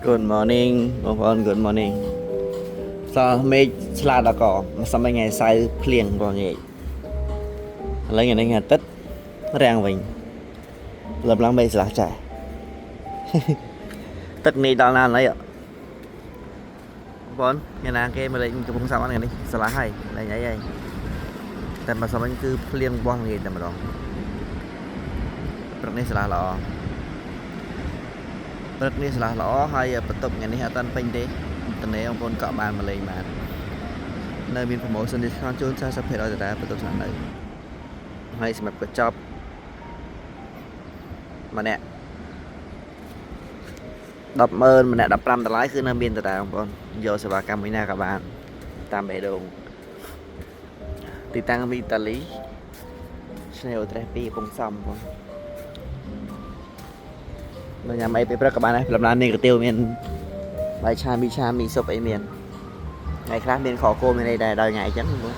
Good morning បងប្អូន Good morning. សោះមេឃឆ្លាតដល់កមកសមថ្ងៃសៅរ៍ភ្លៀងបងងាកឥឡូវថ្ងៃនេះថ្ងៃអាទិត្យរាំងវិញលំឡើងមេឃស្លាស់ចាស់ ទឹកនេះដល់ណាណីបងប្អូនថ្ងៃណាគេមកលេងកំពង់សោមអត់ថ្ងៃនេះស្លាស់ហើយលេងអីហើយតែមកសមវិញគឺភ្លៀងបោះងាយតែម្ដងព្រឹកនេះស្លាស់ល្អព្រឹកនេះស្លាស់ល្អហើយបន្ទប់ថ្ងៃនេះអត់តាន់ពេញទេតនេបងប្អូនកក់បានមកលេងបាននៅមាន promotion discount ជូន40%ដដែលបន្ទប់ស្នាក់នៅហើយសម្រាប់កញ្ចប់ម្នាក់100000ម្នាក់15ដុល្លារគឺនៅមានដដែលបងប្អូនយកសេវាកម្មមួយណាក៏បានតាមបេះដូងទីតាំងមីតាលីឆ្នេរអូត្រេស2កំពង់សោមបងនៅញ៉ាំអីពេលព្រឹកក៏បានដែរព្រលឹមឡើងមានកាទៀវមានបាយឆាមីឆាមីស៊ុបអីមានថ្ងៃខ្លះមានខគោមានអីដែរដល់ថ្ងៃអញ្ចឹងបង